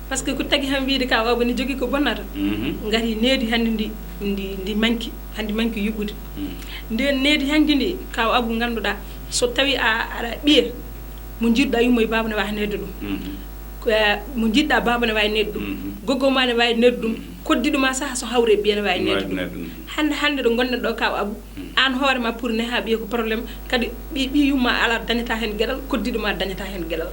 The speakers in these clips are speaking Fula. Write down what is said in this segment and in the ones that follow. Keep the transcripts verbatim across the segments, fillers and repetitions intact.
Parce que ko tagi han wiide kaw Abu ne jogii ko bonnata. Ngati needi hannde ndi ndi ndi manki, hannde manki yuɓɓude. Nden needi hanki ndi kaw Abu ngannduɗaa, so tawi a aɗa ɓiye mo njiɗɗa yummo e baaba ne waawi needde ɗum. Ko, eh, mo njiɗɗa baaba ne waawi needde ɗum. Goggo ma ne waawi needde ɗum. Koddiɗo ma saha so hawre e ɓiye ne waawi needde ɗum. Hannde hannde ɗo ngonɗen ɗo kaw Abu, aan hoore ma pour ne ha ɓiye ko problème, kadi ɓi ɓi yumma ala dañata hen geɗal, koddiɗo ma dañata hen geɗal.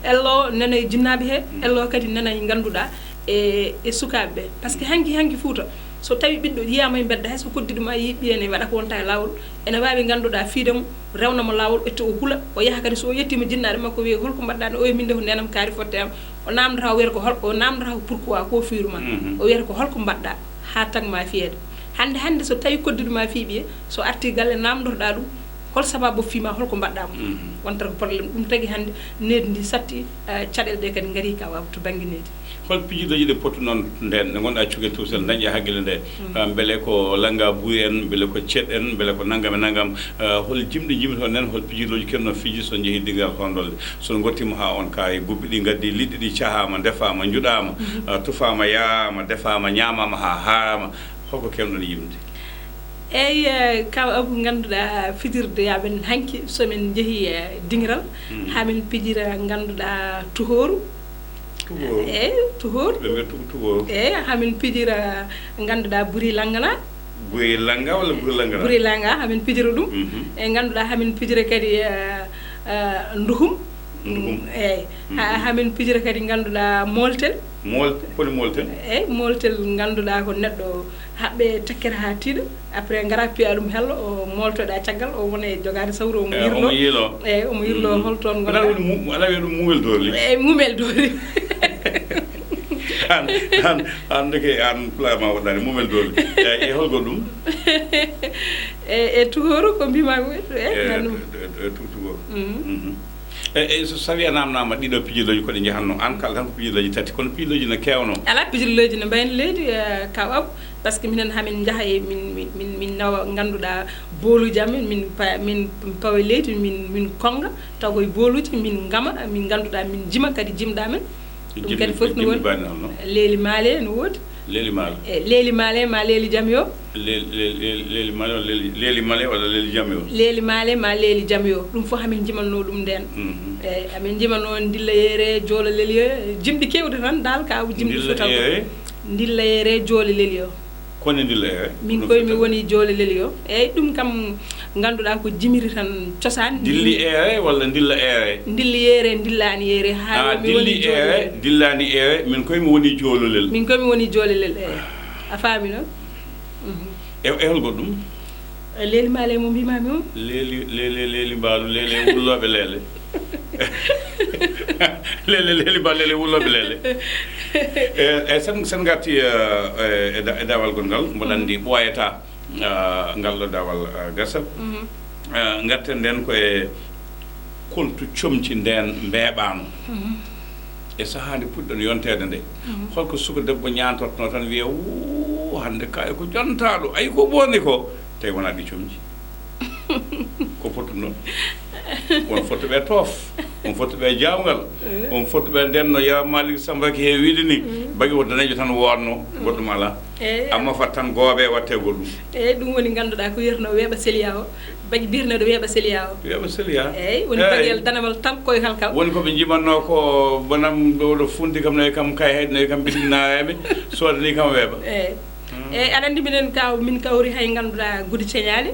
Ello nana e jinnaaɓe he, ello kadi nana e ngannduɗaa e e sukaaɓe ɓe. Parce que hanki hanki Fuuta, so tawi ɓiɗɗo yiyaama e mbedda hay so koddiɗo ma yii ɓiye ne waɗa ko wonta e laawol, ene waawi ngannduɗaa fiide mo, rewna mo laawol, ƴetta o hula, o yaha kadi so o yettiima jinnaaɗo makko wiya holko mbaɗɗaa ne, o wiya min de ko neenam kaari fotte am. O namdata o wiyata ko hol o namdata ko pourquoi ko fiiru ma. O wiyata ko holko mbaɗɗaa ha tag ma fiyeede. Hannde hannde so tawi koddiɗo ma fii ɓiye, so arti galle namdotoɗaa ɗum hol sababu fii ma, holko mbaɗɗaa mo. Wontata ko problème. Ɗum tagi hannde needi ndi satti, eh, caɗeele ɗe kadi ngari kaw Abu to bannge needi. Hol pijirlooji ɗe pottu noon nden nde ngonɗaa cukel tuusel dañƴa hakkille nde? Ah, mbele ko lannga buy en, mbele ko ceɗ en, mbele ko nanngam e nanngam? Ah, hol jimɗi jimɗi toon nden, hol pijirlooji kenno fiji so njehii dingal hondolde? So ngottiima haa on kaay, gubbi ɗi ngaddi, liɗɗi ɗi cahaama, ndefaama, njuɗaama, ah, tufaama, yaama, defaama, ñaamaama haa haarama. Holko kewɗon yimde? Eyi, eh, kaw Abu, ngannduɗaa fijirde amen hanki, so min njehii, eh, dingiral, haa min pijira, ngannduɗaa, tuhooru. Tuhooru? Eyi, tuhooru. Ɓe mbiyata tugu tugooru. Eyi, haa min pijira, ngannduɗaa, buri lanngana. Buri lannga walla buri lanngana? Buri lannga, haa min pijira ɗum. E ngannduɗaa, haa min pijira kadi, eh, eh, nduhum. Nduhum. Eyi. Ha, haa min pijira kadi ngannduɗaa mooltel. Mool-, koni mooltel? Eyi, mooltel ngannduɗaa ko neɗɗo haɓɓe tekkere haa tiiɗa, après ngara piya ɗum hello, o mooltoɗaa caggal, o wona e jogaade sawru, omo yirlo. Eyi, omo yirlo. Eyi, omo yirlo hol toon ngonɗaa. Alaa woni mu-, alaa wiya ɗum muumel dooli. Eyi, muumel dooli. Aan, aan, aan ndeke aan pulaar ma waɗaani muumel dooli. Eyi, e hol goɗɗum? E, e tuhooru ko mbiimaa ko e, e, e, nan ɗum. E, e, e tu-, tugooru. E, e, so, so tawi a naamnaama ɗiɗo pijirlooji ko ɗe njahatnoo, aan kala tan ko pijirlooji tati, kono pijirlooji ne keewnoo. Alaa, pijirlooji ne mbayni leydi, eh, kaw Abu, parce que minen hamin njaha e min, min, min, min nawa ngannduɗaa booluuji amen, min pa-, min pawa e leydi, min, min konnga, tawa koye booluuji, min ngama, min ngannduɗaa, min jima kadi jimɗa men. Ɗum kadi fof no woodi. Leeli maale no woodi. Leeli maale. E leeli maale ma leeli jam yo. Leeli, leeli, leeli, leeli maale walla leeli, leeli maale walla leeli jam yo. Leeli maale ma leeli jam yo. Ɗum fof hamin jimanno ɗum nden. Eyi, hamin jimanno ndilla yeere, joola leli yo. Jimɗi kewɗi tan dal ka jimɗi Fuuta. Ndilla yeere, joola leli yo. Koni ndilla yeere? Min koye mi woni joola leli yo. Eyi, ɗum kam ngannduɗaa ko jimiri tan cosaan. Dilli eere walla ndilla eere? Ndilli yeere, ndillaani yeere, haa mi woni dilli eere, ndillaani eere, min koye mi woni joololel. Min koye mi woni joololel, eyi. A faami noon? E, e hol goɗɗum? E leeli maale mo mbiimaami o. Leeli, leeli, leeli mbaalu, leeli e wullooɓe leele. Leeli, leeli mbaalu, leeli e wullooɓe leele. E, e sen, sen ngarti, e, e, e da-, e daawal gongal, mboɗo anndi ɓooyataa. Ah, ngal ɗo daawal, ah, gasat. Ah, ngarten nden ko e kontu comci nden mbeeɓaano. E sahaa nde puɗɗon yonteede nde, holko suka debbo ñaantortnoo tan wiya, "Wuu, hannde kaay ko jontaaɗo, ay ko ɓooyni ko." Tawi wonaa ɗi comci. Ko fottuɗo noon? Won fottuɓe toof, won fottuɓe jaawngal, won fottuɓe nden no Yaya Malik Samba ki he wiide ni, bagi o daneejo tan wootno, goɗɗum alaa. Eyi. Amma fat tan gooɓe watte goɗɗum. Eyi, ɗum woni ngannduɗaa ko wiyatnoo weeɓa seliya o. Bagi biyeteeɗo weeɓa seliya o. Weeɓa seliya. Eyi, woni bagel danawal tan koye halkal. Woni ko ɓe njimannoo ko bonam ɗo, ɗo funti kam nayi kam kay hayde nayi kam bitik naayaɓe soodani kam weeɓa. Eyi. Eyi, aɗa anndi minen ka, min kawri hay ngannduɗaa gude ceñaali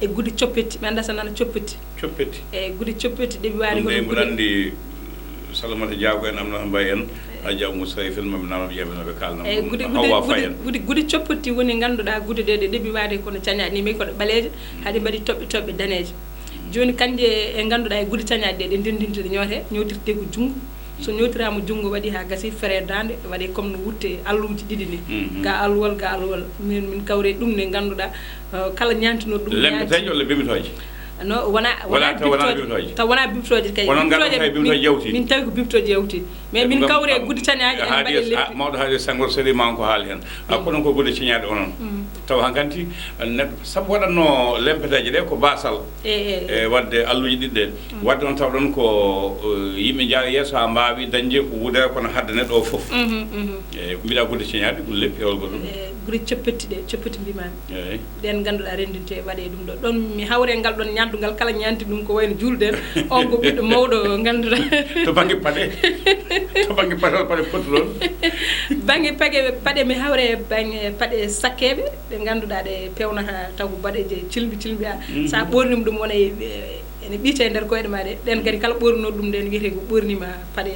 e gude coppetti. Mi anndaa so nana coppetti. Coppetti. Eyi, gude coppetti ɗeɓi waade. Ɗum kono de mboɗo gude anndi Salamata Diago en, Aminata Mbaye en, Hadji Abou Moussa e fen, maɓe naamno ɓe ƴeeɓe no ɓe kaalna. Eyi, gude, gude, gude, gude coppetti woni ngannduɗaa gude ɗe, ɗe ɗeɓi waade kono cañaaɗe ni, mais ko ɗe ɓaleeje, haɗe mbaɗi toɓɓe toɓɓe daneeje. Jooni kanje e ngannduɗaa e gude cañaaɗe ɗe, ɗe ndenndinta, ɗe ñoote, ñootirte ko junngo. So ñootiraama junngo waɗi haa gasi, fere daande, waɗe comme no wutte alluuji ɗiɗi ni. Ga alluwal, ga alluwal. Min, min kawre ɗum ne ngannduɗaa, eh, kala ñaantinooɗo ɗum. Lempeteeje walla bimtooje? No, wona, wona taw wona bimtooje. Bimtooje. Taw wona bimtooje kay. Kono ngannduɗaa bimtooje, kay bimtooje min, yawti. Min tawi ko bimtooje yawti. Mais min kawre gudde cañaaɗe en mbaɗe leppi. Mawɗo haali Senghor Seri ma on ko haali heen. A kono ko gudde cañaaɗe onon. Tawa hankanti neɗɗo sabu waɗatno lempeteeje ɗe ko basal. E waɗde alluuji ɗiɗi ɗe. Waɗde on tawɗon ko yimɓe njaara yeeso haa mbaawi dañde ko wudere kono hadde neɗɗo o fof. E mbiɗa gudde cañaaɗe, gudde leppi e hol goɗɗum. Gure coppetti ɗe, coppetti mbimami. Eyi. Ɗen ngannduɗaa renndinte waɗe ɗum ɗo. Ɗon mi hawre ngal ɗon ñaandugal kala ñaanti ɗum ko wayno juulde en. On ko ɓiɗɗo mawɗo ngannduɗaa. To bannge paɗe. To bannge paɗe, paɗe pottuɗon. Bannge paɗe, paɗe mi hawre bannge paɗe sakkeeɓe ɗe ngannduɗaa ɗe pewnata taw ko baɗeeje cilmbi cilmbi a. Sa ɓornima ɗum wona e ene ɓiite e nder koyɗe ma ɗe. Ɗen kadi kala ɓornunoɗo ɗum nden wiyete ko ɓornima paɗe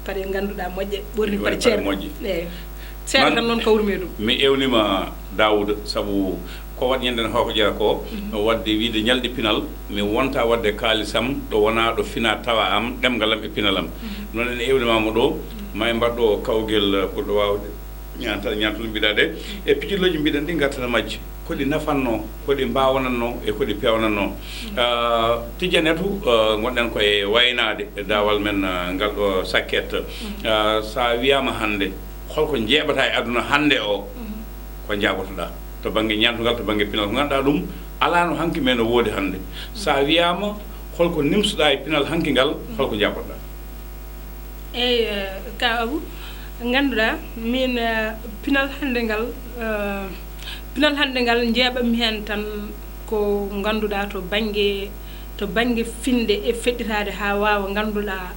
paɗe ngannduɗaa moƴƴe, ɓorni paɗe ceerno. Moƴƴe. Eyi. Seeɗa tan noon kawrumi e ɗum. Mi ewnima Daawuda sabu ko waɗi ñande hoko ƴera ko waɗde wiide ñalɗi pinal mi wonta waɗde kaalisam ɗo wona ɗo fina tawa am ɗemngal am e pinal am. Noon ene ewnimama ɗo ma en mbaɗɗo kawgel ɓurɗo waawde ñaantal ñaantude mbiɗa de e pijirlooji mbiɗen ɗi ngartata majji. Ko ɗi nafannoo, ko ɗi mbaawanannoo e ko ɗi peewnannoo. Tijjanetu ngonɗen ko e waynaade e daawal men ngal ɗo sakket. So a wiyaama hannde holko njeeɓata e aduna hannde o, ko njaabotoɗaa to bannge ñaantungal, to bannge pinal ko ngannduɗaa ɗum alaano hanki mais no woodi hannde. So a wiyaama holko nimsuɗaa e pinal hanki ngal, holko njaabotoɗaa? Eyi, ka Abu, ngannduɗaa min pinal hannde ngal, pinal hannde ngal njeeɓammi heen tan ko ngannduɗaa to bannge to bannge finde e feɗɗitaade haa waawa ngannduɗaa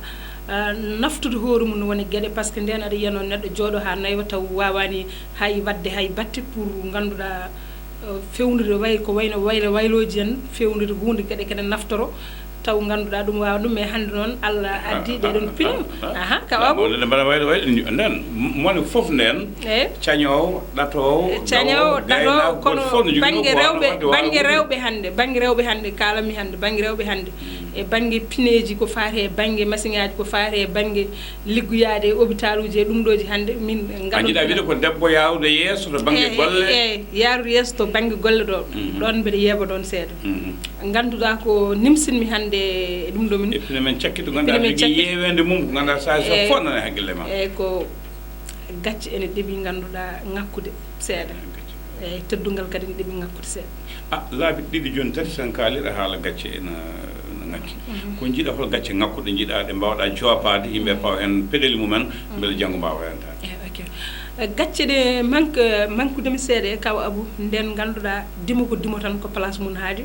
naftude hoore mum woni geɗe par ce que ndeen aɗa yiyano neɗɗo jooɗo haa naywa taw waawani hay waɗde hay batte pour ngannduɗaa fewnude way ko wayno waylo waylooji en fewnude huunde geɗe kene naftoro taw ngannduɗaa ɗum waawa ɗum mais hannde noon Allah addi ɗeɗon pino aha ka wabu nde mbaɗa waylo waylo nden mone fof nden eyi cañoowo ɗatoowo cañoowo ɗatoowo kono bannge rewɓe bannge rewɓe hannde bannge rewɓe hannde kaalami hannde bannge rewɓe hannde e bannge pineeji ko faati e bannge masiŋaaji ko faati e bannge liggoyaade e hôpital uji e ɗum ɗooji hannde min a jiɗa wiide ko debbo yaawde yeeso to bannge golle eyi yaarude yeeso to bannge golle ɗo ɗoon mbeɗa yeeba ɗoon seeɗa ngannduɗaa ko nimsinmi hannde e ɗum ɗo min e pine men cakkiɗo ngannduɗaa jogii yeeweende mum ko ngannduɗaa saasi so fof nana e hakkille ma eyi ko gacce ene ɗeɓi ngannduɗaa ŋakkude seeɗa eyi teddungal kadi ne ɗeɓi ŋakkude seeɗa a laabi ɗiɗi jooni tati sen kaaliɗo haala gacce ene ŋakki ko jiiɗa hol gacce ŋakkuɗe jiiɗa ɗe mbawɗa joopaade yimɓe pawa heen peɗeli mumen mbele janngo mbawa rentaade gacce ɗe manque manque demi seeɗa e kaw abu nden ngannduɗaa dimo ko dimo tan ko place mum haadi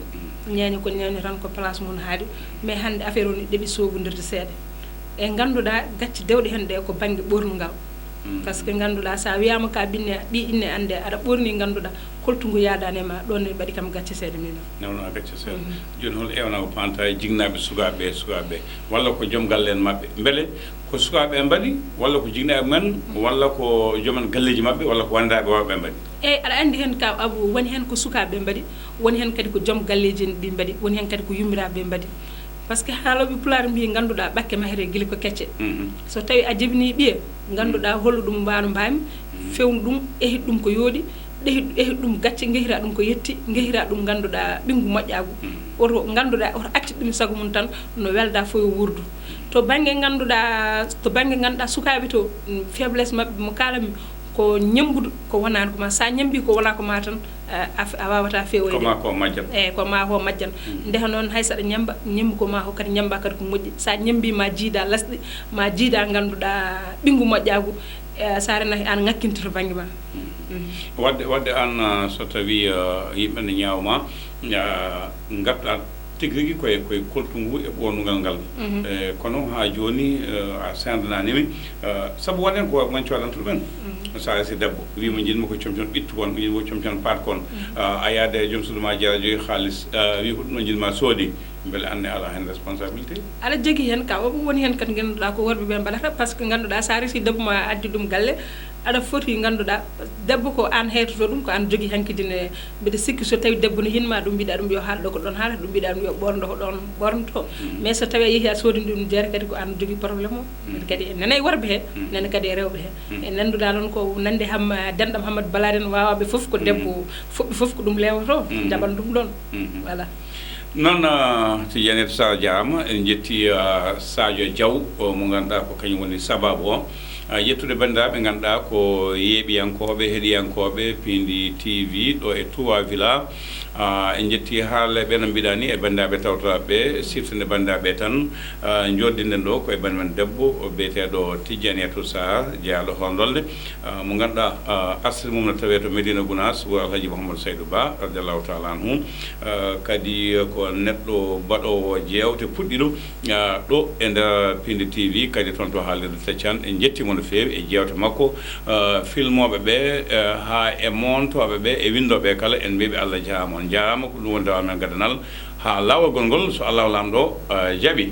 ñeeño ko ñeeño tan ko place mum haadi mais hannde affaire o ne ɗeɓi soobondirde seeɗa e ngannduɗaa gacce dewɗe heen ɗe ko bannge ɓornugal par ce que ngannduɗaa so a wiyaama ka ɓinne ɓi inne annde aɗa ɓorni ngannduɗaa holtungu yaadaani e ma ɗoon ne mbaɗi kam gacce seeɗa mino newno a gacce seeɗa jooni hol ewna ko panta e jignaaɓe sukaaɓe e sukaaɓe walla ko joom galle en maɓɓe mbele ko sukaaɓe en mbaɗi walla ko jignaaɓe men walla ko joomen galleeji maɓɓe walla ko wanndiraaɓe worɓe mbaɗi eyi aɗa anndi heen ka abu woni heen ko sukaaɓe mbaɗi woni heen kadi ko joom galleeji en ɗi mbaɗi woni heen kadi ko yummiraaɓe mbaɗi par ce que haalooɓe pulaar mbi ngannduɗaa ɓakke mahre gila ko kecce so tawi a jibini ɓiye ngannduɗaa holo ɗum mbano mbami fewnu ɗum ehit ɗum ko yooɗi ɗehit ɗum gacce ngehira ɗum ko yetti ngehira ɗum ngannduɗaa ɓinngu moƴƴaagu oto ngannduɗaa oto acci ɗum sago mum tan no welda fof yo wuurdu to bannge ngannduɗaa to bannge ngannduɗaa sukaaɓe to faiblesse maɓɓe mo kaalami ko ñemmbudu ko wonaani ko ma so a ñemmbi ko wonaa ko ma tan a wawata fewoyde ko ma ko majjan eyi ko ma ko majjan ndeha noon hay saɗa ñemmba ñemmbi ko ma ko kadi ñemmba kadi ko moƴƴi sa ñemmbi ma jiida lasɗi ma jiida ngannduɗaa ɓinngu moƴƴaagu sa renaki an ŋakkinta to bannge ma wadde wadde an so tawi yimɓe ne ñaawma ngarɗa tigi rigi koye koye koltungu e ɓornugal ngal e kono ha joni a sendananimi sabu wonen ko man codanto ɗumen sa resi debbo wima jinmi ko comcon ɓittu kon wima ko comcon paat kon a yaade e joom suudu ma jeera joyi haalis wi ko ɗum ɗon jinma soodi beele anne ala hen responsabilité aɗa jogui hen ka o woni hen kadi ganduɗa ko worɓe ɓe mbaɗata par ce que ganduɗa sa resi debbo ma addi ɗum galle aɗa foti ganduɗa debbo ko an heytoto ɗum ko an jogui hankidine mbiɗa sikki so tawi debbo ne yinma ɗum mbiɗa ɗum yo haal ɗo ko ɗon haalata ɗum mbiɗa ɗum yo ɓorno ko ɗon ɓornoto mais so tawi a yeehi a sodini ɗum jeere kadi ko an jogui probléme o kadi nana e worɓe he nana kadi e rewɓe he e nanduɗa noon ko nande ham denɗam hammadou baladen wawaɓe foof ko debbo fuɓɓe foof ko ɗum lewoto jaɓan ɗum ɗon voilà Noon, ah, Tidiane Sar jaama, en njetti, ah, Sadio Diaw, o mo ngannduɗaa ko kañum woni sababu o. Ah, yettude banndiraaɓe ngannduɗaa ko yeeɓiyankooɓe, heɗiyankooɓe Piindi T V ɗo e Trois Villa. Ah, en njetti haalleeɓe no mbiɗa ni e banndiraaɓe tawtoraaɓe ɓe, sirtinde banndiraaɓe tan, ah, njoddinɗen ɗo ko e banndiraaɓe debbo o biyeteeɗo Tidiane Sar, jeyaaɗo Hoondolde. Ah, mo ngannduɗaa, ah, arsir mum no tawee to Medina Gounass, wuro Alhaji Mouhamadou Saydou Ba, radiallahu taala anhu. Ah, kadi ko neɗɗo baɗoowo jeewte puɗɗiɗo, ah, ɗo e nder Piindi T V, kadi toon to haalirde Taccan. En njetti mo no feewi e jeewte makko. Ah, filmooɓe ɓe, ah, haa e moontooɓe ɓe e winndooɓe kala, en mbiiɓe Allah jaaraama, on njaaraama. Ko ɗum woni dawal men gaddanal haa laawol gongol, so Allahu Laamɗo, ah, jaɓi.